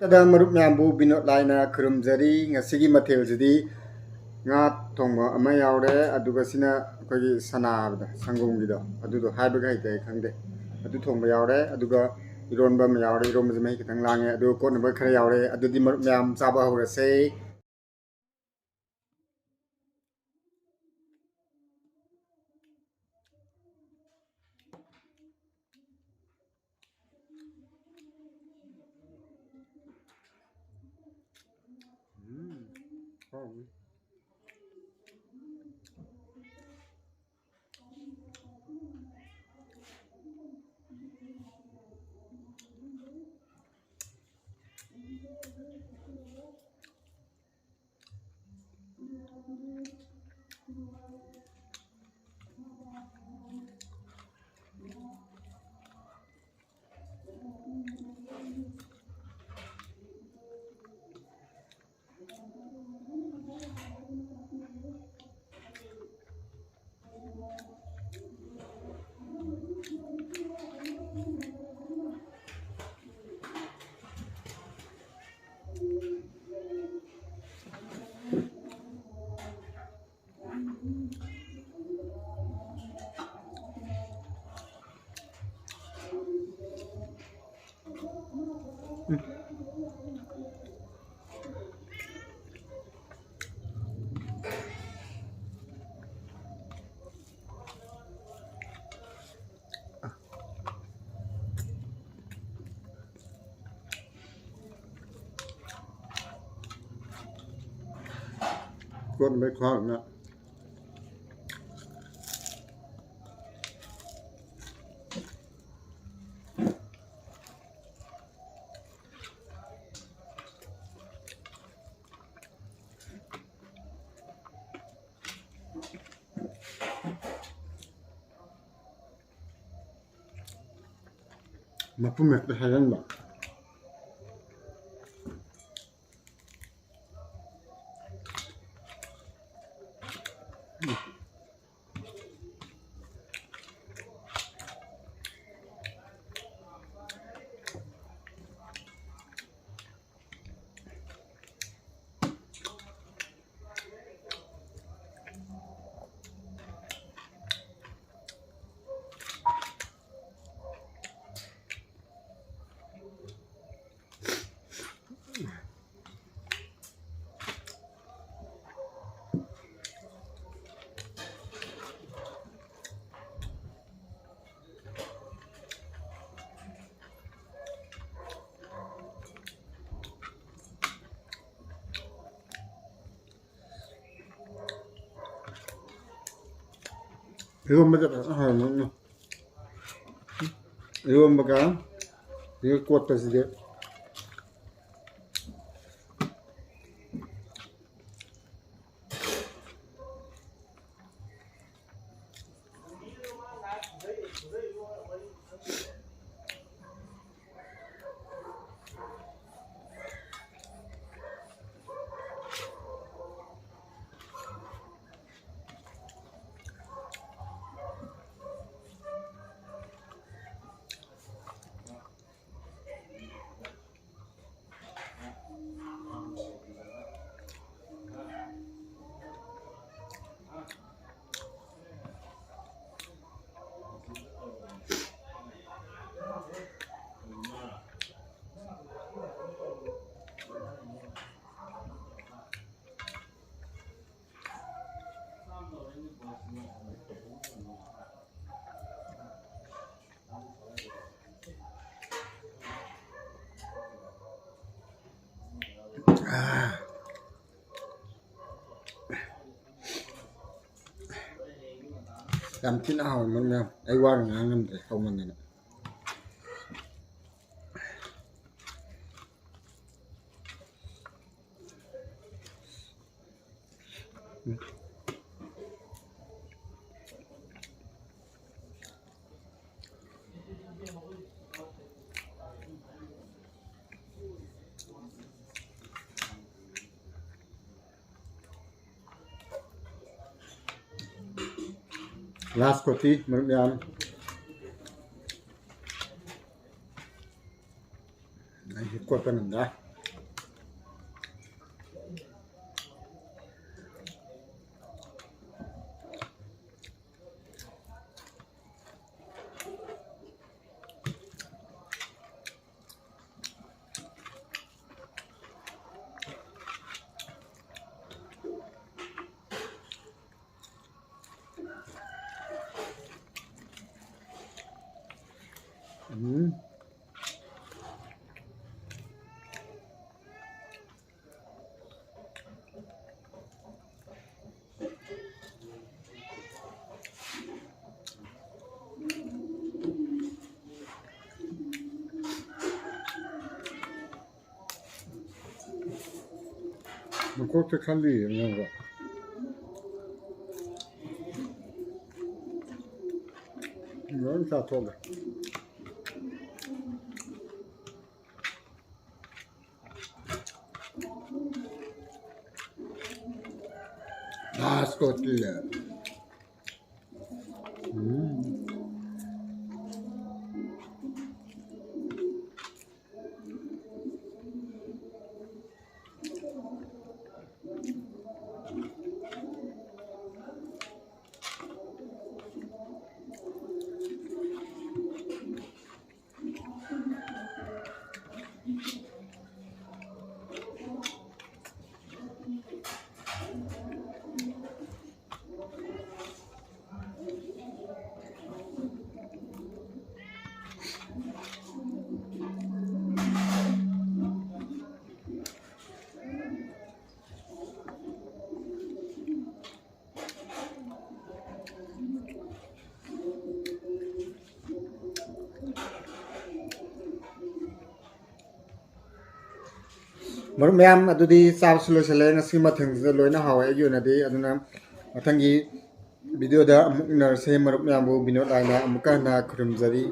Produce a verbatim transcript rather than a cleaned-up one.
ꯗ ꯃꯔꯨꯞ ꯃꯌꯥꯝꯕꯨ ꯕꯤꯅꯣꯗ ꯂꯥꯏꯅ ꯈꯨꯔꯨꯝꯖꯔꯤ꯫ ꯉꯁꯤꯒꯤ ꯃꯊꯦꯜꯁꯤꯗꯤ ꯉꯥ ꯊꯣꯡꯕ ꯑꯃ ꯌꯥꯎꯔꯦ, ꯑꯗꯨꯒ ꯁꯤꯅ ꯑꯩꯈꯣꯏꯒꯤ ꯁꯅꯥ ꯍꯥꯏꯕꯗꯣ, ꯁꯪꯒꯣꯝꯒꯤꯗꯣ, ꯑꯗꯨꯗꯣ ꯍꯥꯏꯕꯒ ꯍꯩꯇꯦ, ꯑꯩ ꯈꯪꯗꯦ꯫ ꯑꯗꯨ ꯊꯣꯡꯕ ꯌꯥꯎꯔꯦ, ꯑꯗꯨꯒ ꯏꯔꯣꯟꯕ ꯑꯃ ꯌꯥꯎꯔꯦ, ꯏꯔꯣꯟꯕꯁꯦ ꯃꯍꯤ ꯈꯤꯇꯪ ꯂꯥꯡꯉꯦ, ꯑꯗꯨꯒ ꯀꯣꯠꯅꯕ ꯈꯔ ꯌꯥꯎꯔꯦ꯫ ꯑꯗꯨꯗꯤ ꯃꯔꯨꯞ ꯃꯌꯥꯝ ꯆꯥꯕ ꯍꯧꯔꯁꯦ꯫ ꯀꯣꯠ ꯃꯩꯈ꯭ꯋꯥꯅ꯫ ꯃꯄꯨꯝ ꯍꯦꯛꯇ ꯍꯥꯏꯔꯟꯕ꯫ ꯏꯔꯣꯝꯕꯁꯦ ꯐꯖꯅ ꯍꯥꯎꯔꯝꯃꯅꯤ꯫ ꯏꯔꯣꯝꯕꯒ ꯁꯤꯒ ꯀꯣꯠꯄꯁꯤꯗꯤ꯫ ꯌꯥꯝ ꯊꯤꯅ ꯍꯥꯎꯋꯦ ꯃꯔꯨꯞ ꯃꯌꯥꯝ꯫ ꯑꯩ ꯋꯥꯒ ꯉꯥꯡ ꯉꯝꯗ꯭ꯔꯦ ꯍꯥꯎꯃꯟꯗꯅ꯫ Last ꯀꯣꯐꯤ ꯃꯔꯨꯞ ꯃꯌꯥꯝ꯫ ꯑꯩꯁꯦ ꯀꯣꯠꯄ ꯉꯝꯗ꯭ꯔꯦ꯫ ꯎꯝ꯫ ꯃꯀꯣꯛꯇ ꯈꯜꯂꯤꯌꯦ ꯅꯪꯕꯣ꯫ ꯂꯣꯏ ꯆꯥꯊꯣꯛꯑꯒꯦ꯫ ꯂꯥꯁ ꯀꯣꯠꯇꯤ꯫ ꯎꯝ꯫ ꯃꯔꯨꯞ ꯃꯌꯥꯝ, ꯑꯗꯨꯗꯤ ꯆꯥꯕꯁꯨ ꯂꯣꯏꯁꯤꯜꯂꯦ꯫ ꯉꯁꯤ ꯃꯊꯦꯜꯁꯤꯗ ꯂꯣꯏꯅ ꯍꯥꯎꯋꯦ ꯑꯩꯒꯤ ꯑꯣꯏꯅꯗꯤ꯫ ꯑꯗꯨꯅ ꯃꯊꯪꯒꯤ videoꯗ ꯑꯃꯨꯛ ꯎꯅꯔꯁꯦ꯫ ꯃꯔꯨꯞ ꯃꯌꯥꯝꯕꯨ ꯕꯤꯅꯣꯗ ꯂꯥꯏꯅ ꯑꯃꯨꯛꯀ ꯍꯟꯅ ꯈꯨꯔꯨꯝꯖꯔꯤ꯫